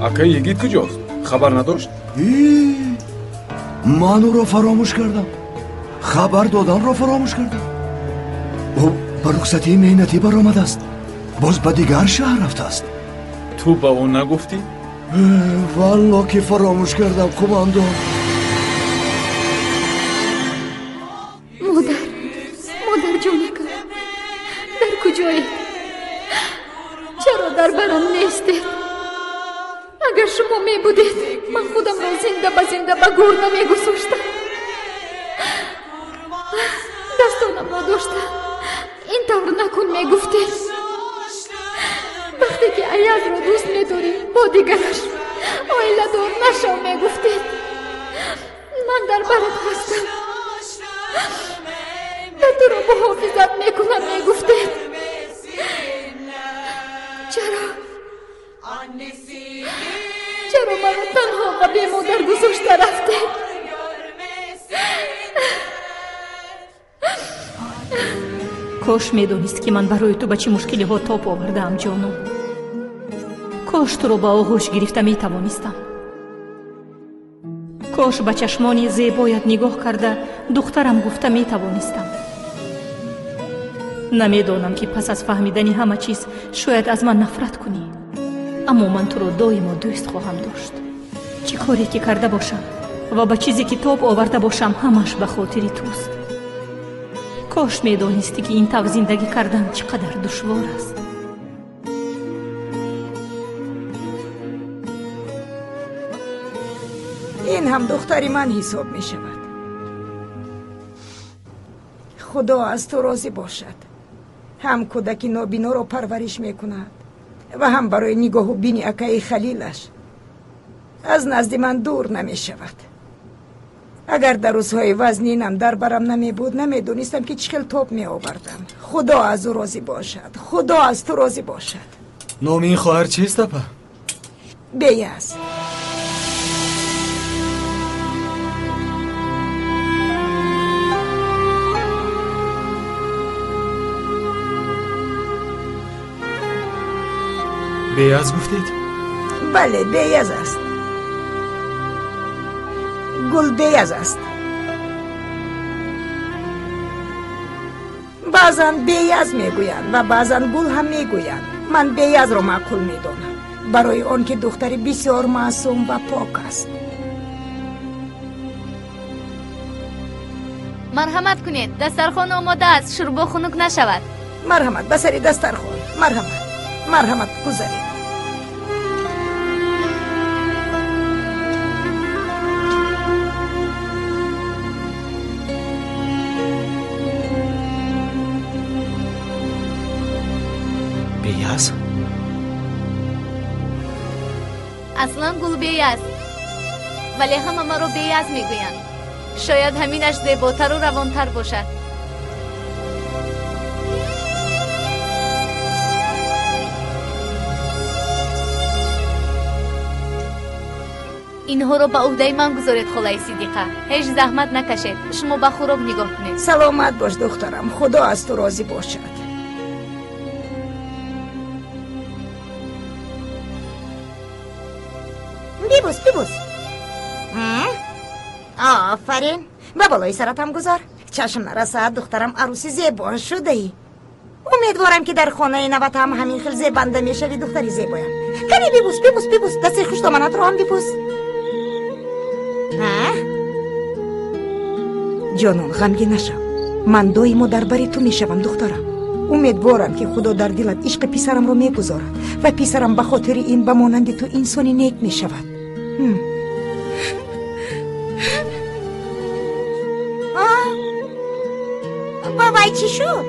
Акаи йигит куҷост? Хабар надошт? Ман ӯро фаромӯш кардам. Хабар доданро фаромӯш кардам. Ӯ ба рухсатии меҳнатӣ баромадааст. Боз ба дигар шаҳр рафтааст. Ту ба ӯ нагуфтӣ? Валло ки фаромӯш кардам, кумандон. Модар, модарҷонакам, дар куҷоед? Чаро дар барам нестед? Агар шумо мебудед, ман худамро зинда ба зинда ба гӯр намегузоштам. Дастонамро дошта ин тавр накун мегуфтед. Вақте ки Аязро дӯст медорӣ, бо дигараш оиладор нашав мегуфтед. Ман дар барат ҳастам ва туро муҳофизат мекунам мегуфтед. Чаро? Чаро маро танҳо ва бемодар гузошта рафтед? Кош медонист, ки ман барои ту ба чӣ мушкилиҳо тоб овардаам, ҷонум. Кош туро ба оғӯш гирифта метавонистам. Кош ба чашмони зебоят нигоҳ карда духтарам гуфта метавонистам. Намедонам ки пас аз фаҳмидани ҳама чиз шояд аз ман нафрат кунӣ, аммо ман туро доимо дӯст хоҳам дошт. Чӣ коре ки карда бошам ва ба чизе ки тоб оварда бошам, ҳамаш ба хотири туст. Кош медонистӣ ки ин тавр зиндагӣ кардан чӣ қадар душвор аст. Ин ҳам духтари ман ҳисоб мешавад. Худо аз ту розӣ бошад. Ҳам кӯдаки нобиноро парвариш мекунад ва ҳам барои нигоҳу бини акаи Халилаш аз назди ман дур намешавад. Агар дар рӯзҳои вазнинам дар барам намебуд, намедонистам ки чӣ хел тоб меовардам. Худо аз ӯ розӣ бошад. Худо аз ту розӣ бошад. Номи ин хоҳар чист, апа? Беяз. Беяз гуфтед? Бале, Беяз аст. Гул Беяз аст. Баъзан Беяз мегӯянд ва баъзан Гул ҳам мегӯянд. Ман Беязро маъқул медонам, барои он ки духтари бисёр маъсум ва пок аст. Марҳамат кунед, дастархон омода аст, шӯрбо хунук нашавад. Марҳамат, ба сари дастархон. Марҳамат, марҳамат, гузаред. Беяз? Аслан Гул Беяз, вале ҳама маро Беяз мегӯянд. Шояд ҳаминаш зеботару равонтар бошад. Инҳоро ба уҳдаи ман гузоред, холаи Сидиқа. Ҳеҷ заҳмат накашед, шумо ба хӯрок нигоҳ кунед. Саломат бош, духтарам. Худо аз ту розӣ бошад. Бибӯс, бибӯс. Офарин. Ба болои саратам гузор. Чашм нарасад, духтарам, арӯси зебо шудаӣ. Умедворам ки дар хонаи нават ҳам ҳамин хел зебанда мешавӣ, духтари зебоям. Кани бибӯс, бибӯс, бибӯс. Дасти хушдоманатро ҳам бибӯс. Ҷонон, ғамгин нашав. Ман доимо дар бари ту мешавам, духтарам. Умедворам ки Худо дар дилат ишқи писарамро мегузорад ва писарам ба хотири ин ба монанди ту инсони нек мешавад. Ба вай чӣ шуд?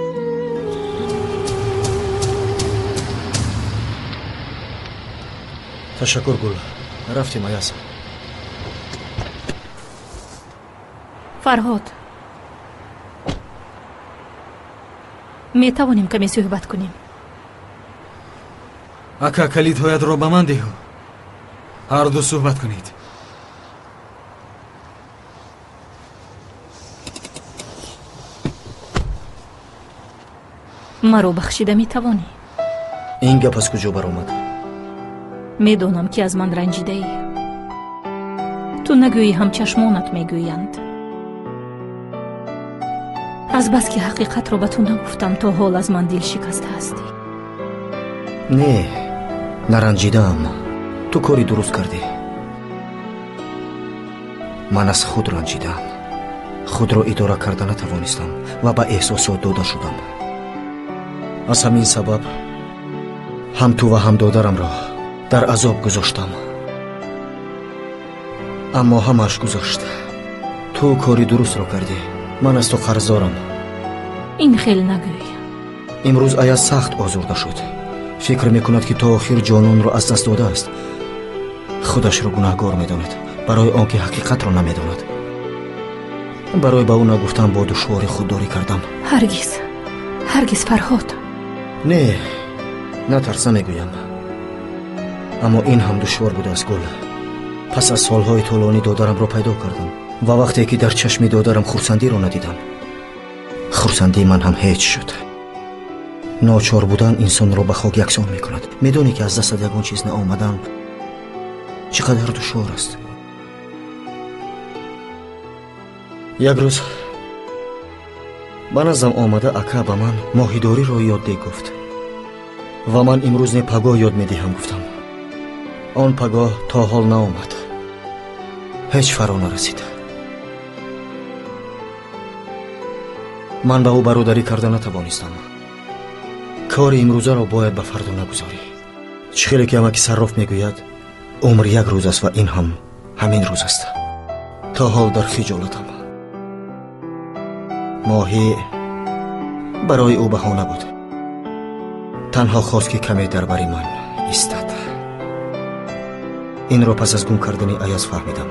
Ташаккур, Гул. Рафтем, Аяз. Фарҳод, метавонем каме суҳбат кунем? Ака, калидҳоятро ба ман деҳ. Ҳарду суҳбат кунед. Маро бахшида метавонӣ? Ин гап аз куҷо баромад? Медонам ки аз ман ранҷидаӣ. Ту нагӯӣ ҳам чашмонат мегӯянд. Азбаски ҳақиқатро ба ту нагуфтам, то ҳол аз ман дил шикаста ҳастӣ. Не, наранҷидаам. Ту кори дуруст кардӣ. Ман аз худ ранҷидаам. Худро идора карда натавонистам ва ба эҳсосот дода шудам. Аз ҳамин сабаб ҳам ту ва ҳам додарамро дар азоб гузоштам. Аммо ҳамааш гузашт. Ту кори дурустро кардӣ. Ман аз ту қарздорам. Ин хел нагӯй. Имрӯз Аяз сахт озурда шуд. Фикр мекунад ки то охир ҷононро аз даст додааст. Худашро гунаҳгор медонад, барои он ки ҳақиқатро намедонад. Барои ба ӯ нагуфтан бо душворӣ худдорӣ кардам. Ҳаргиз, ҳаргиз, Фарҳод. Не, натарса мегӯям. Аммо ин ҳам душвор будааст, Гул. Пас аз солҳои тӯлонӣ додарамро пайдо кардам ва вақте ки дар чашми додарам хурсандиро надидам, хурсандии ман ҳам ҳеҷ шуд. Ночор будан инсонро ба хок яксон мекунад. Медонӣ ки аз дастат ягон чиз наомадан чӣ қадар душвор аст. Як рӯз ба наздам омада ака ба ман моҳидориро ёд деҳ гуфт ва ман имрӯз не пагоҳ ёд медиҳам гуфтам. Он пагоҳ то ҳол наомад. Ҳеҷ фаро нарасид. Ман ба ӯ бародарӣ карда натавонистам. Кори имрӯзаро бояд ба фардо нагузорӣ. Чӣ хеле ки амаки Сарроф мегӯяд, умр як рӯз аст ва ин ҳам ҳамин рӯз аст. То ҳол дар хиҷолатам. Моҳӣ барои ӯ баҳона буд. Танҳо хост ки каме дар бари ман истад. Инро пас аз гум кардани Аяз фаҳмидам.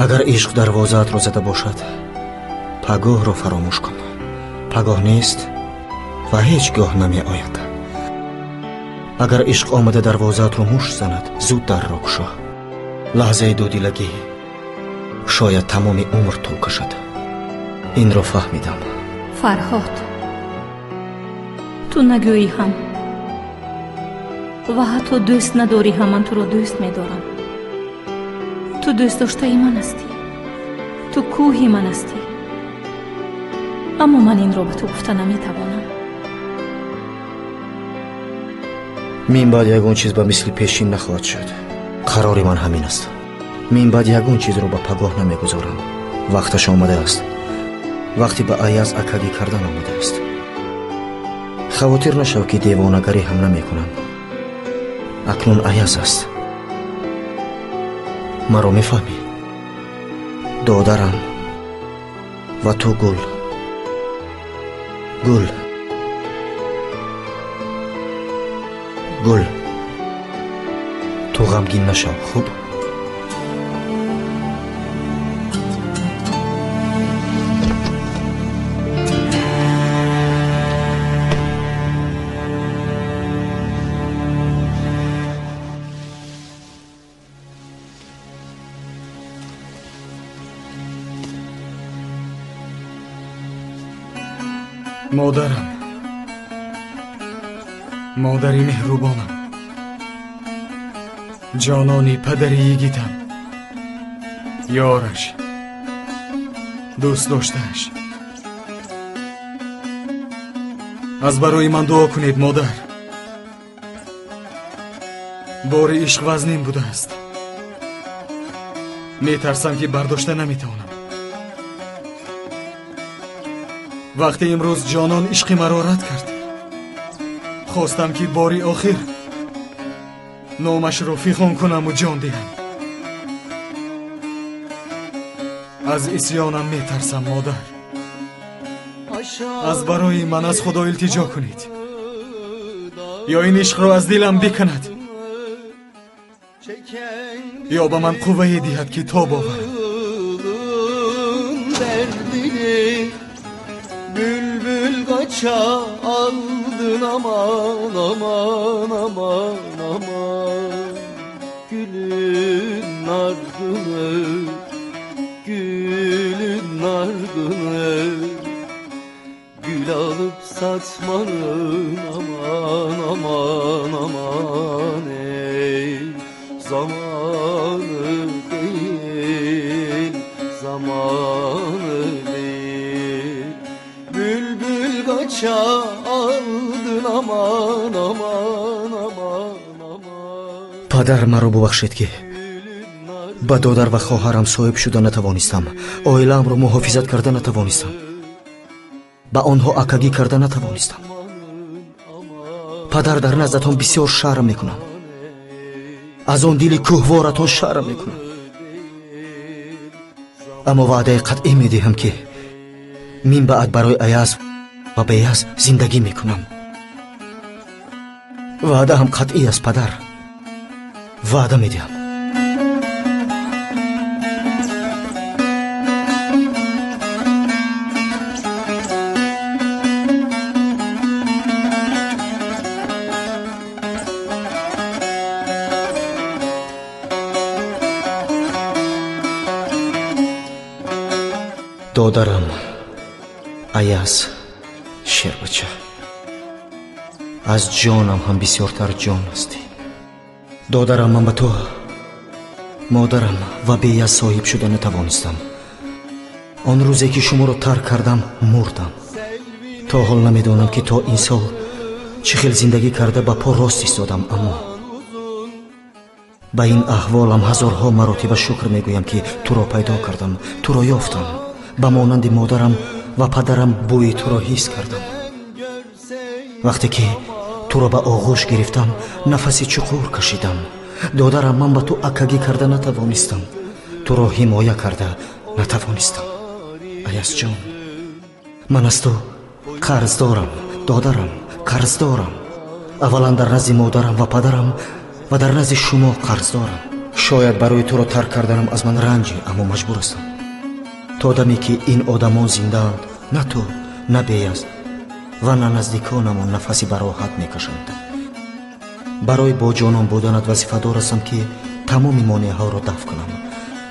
Агар ишқ дарвозаатро зада бошад, пагоҳро фаромӯш кун. Пагоҳ нест ва ҳеҷ гоҳ намеояд. Агар ишқ омада дарвозаатро мушт занад, зуд дарро кушо. Лаҳзаи дудилагӣ шояд тамоми умр тӯл кашад. Инро фаҳмидам. Фарҳод, ту нагӯӣ ҳам ва ҳатто дӯст надорӣ ҳам, ман туро дӯст медорам. Ту дӯстдоштаи ман ҳастӣ, ту кӯҳи ман ҳастӣ, аммо ман инро ба ту гуфта наметавонам. Мин баъд ягон чиз ба мисли пешин нахоҳад шуд. Қарори ман ҳамин аст. Мин баъд ягон чизро ба пагоҳ намегузорам. Вақташ омадааст. Вақти ба Аяз акагӣ кардан омадааст. Хавотир нашав ки девонагарӣ ҳам намекунам. Акнун Аяз аст. Маро мефаҳмӣ? Додарам ва ту гул. Гул. Гул. Ту ғамгин нашав, хуб? Модарам, модари меҳрубонам, ҷонони падари йигитам, ёраш, дӯст доштааш. Аз барои ман дуо кунед, модар. Бори ишқ вазнин будааст. Метарсам ки бардошта наметавонам. Вақте имрӯз ҷонон ишқи маро рад кард, хостам ки бори охир номашро фихон кунаму ҷон диҳам. Аз исьёнам метарсам, модар. Аз барои ман аз Худо илтиҷо кунед, ё ин ишқро аз дилам биканад, ё ба ман қуввае диҳад ки тоб оварам. Bülbül kaça aldın aman aman aman aman. Gülün ardını, gülün ardını, gül alıp satmanın aman aman aman ey. Zamanı değil, zamanı değil. Bülbül kaça aldın aman aman aman aman. Падар, маро бубахшед ки ба додар ва хоҳарам соҳиб шуда натавонистам, оилаамро муҳофизат карда натавонистам, ба онҳо акагӣ карда натавонистам. Падар, дар наздатон бисёр шарм мекунам. Аз он дили кӯҳворатон шарм мекунам. Аммо ваъдаи қатъӣ медиҳам ки мин баъд барои Аяз ва Беяз зиндагӣ мекунам. Ваъдаам қатъӣ аст, падар. Ваъда медиҳам. Додарам Аяз шербача, аз ҷонам ҳам бисёртар ҷон ҳастӣ. Додарам, ман ба ту, модарам ва Беяз соҳиб шуда натавонистам. Он рӯзе ки шуморо тарк кардам, мурдам. То ҳол намедонам ки то ин сол чӣ хел зиндагӣ карда ба по рост истодам, аммо ба ин аҳволам ҳазорҳо маротиба шукр мегӯям ки туро пайдо кардам, туро ёфтам. Ба монанди модарам ва падарам бӯи туро ҳис кардам. Вақте ки туро ба оғӯш гирифтам, нафаси чуқур кашидам. Додарам, ман ба ту акагӣ карда натавонистам, туро ҳимоя карда натавонистам. Аязҷон, ман аз ту қарздорам, додарам, қарздорам. Аввалан дар назди модарам ва падарам ва дар назди шумо қарздорам. Шояд барои туро тарк карданам аз ман ранҷӣ, аммо маҷбур ҳастам. То даме ки ин одамон зиндаанд, на ту, на Беяз ва на наздиконамон нафаси бароҳат мекашанд. Барои бо ҷонон буданат вазифадор ҳастам ки тамоми монеаҳоро дафъ кунам.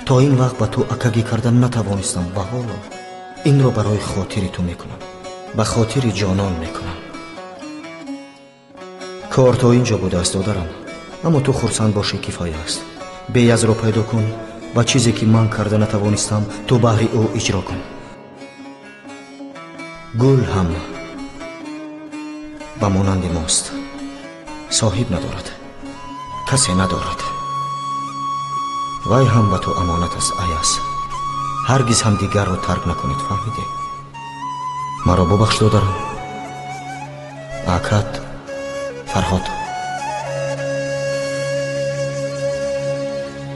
То ин вақт ба ту акагӣ карда натавонистам ва ҳоло инро барои хотири ту мекунам, ба хотири ҷонон мекунам. Кор то ин ҷо будааст, додарам, аммо ту хурсанд бошӣ кифоя аст. Беязро пайдо кун ва чизе ки ман карда натавонистам, ту баҳри ӯ иҷро кун. Гул ҳам ба монанди мост, соҳиб надорад, касе надорад. Вай ҳам ба ту амонат аст, Аяз. Ҳаргиз ҳамдигарро тарк накунед, фаҳмидӣ? Маро бубахш, додарам. Акат Фарҳод.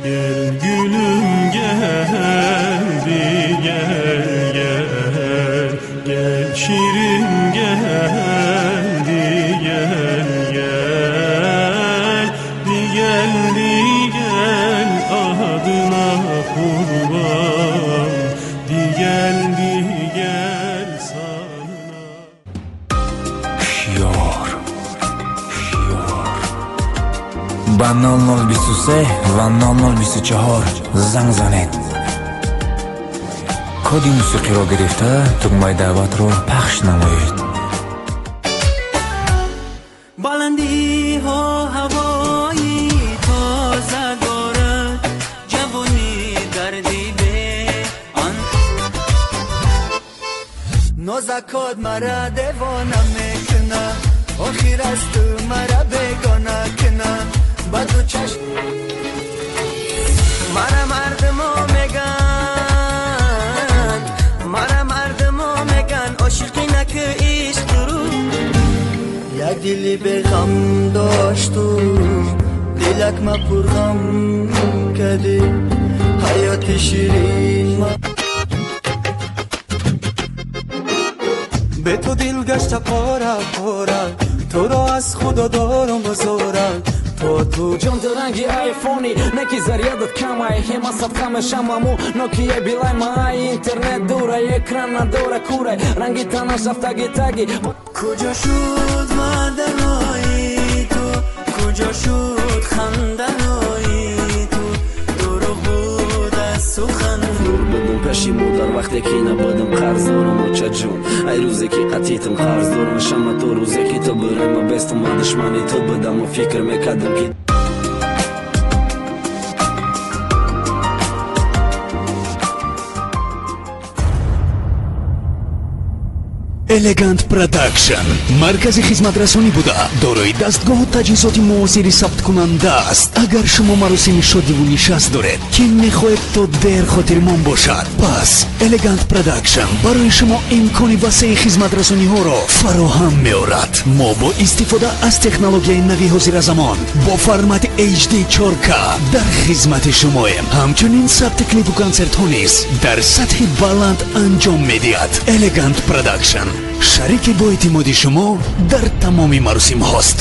Gel gülüm geldi, gel gel, gel şirin geldi, gel gel, geldi gel adına kurban, geldi gel sana. Yor, yor. Ба 0023 ва 0024 занг занед. Коди мусиқиро гирифта тугмаи даъватро пахш намоед. Баландиҳо ҳавои тоза дорад, ҷавонӣ дарди беан. Нозакот мара девона мекуна, охир аз ту мара бегона куна. Баду чашм мара мардумо меган, мара мардумо меган, ошиқи наки ишқ дуру. Як дили беғам дошту, дилак ма пурғам кади, ҳаёти ширин ма. Бе ту дил гашта пора пора, туро аз худо дорум зора. Ҷон ту ранги айфони, неки зарядат камай, ҳема садқа мешамаму Нокия билай маай, интернет дурай, экран надора курай, ранги танаш рафтаги таги. Куҷо шуд ваъдаҳои ту, куҷо шуд хандаҳои ту, дурӯғ буд аз сухан. Будум пеши модар вақте ки набудам қарз дорам, очаҷон. Ай рӯзе ки қатитам қарз дорам, шама то рӯзе ки ту бурай ма бестам, ма душмани ту будам ва фикр мекардам ки Элегант Продакшн маркази хизматрасонӣ буда, дорои дастгоҳу таҷҳизоти муосири сабткунанда аст. Агар шумо маросими шодиву нишаст доред, ки мехоҳед то дер хотирмон бошад, пас Элегант Продакшн барои шумо имкони васеи хизматрасониҳоро фароҳам меорад. Мо бо истифода аз технологияи нави ҳозиразамон бо формати HD 4K дар хизмати шумоем. Ҳамчунин сабти клипу консертҳо низ дар сатҳи баланд анҷом медиҳад. Элегант Продакшн шарики боэътимоди шумо дар тамоми маросимҳост.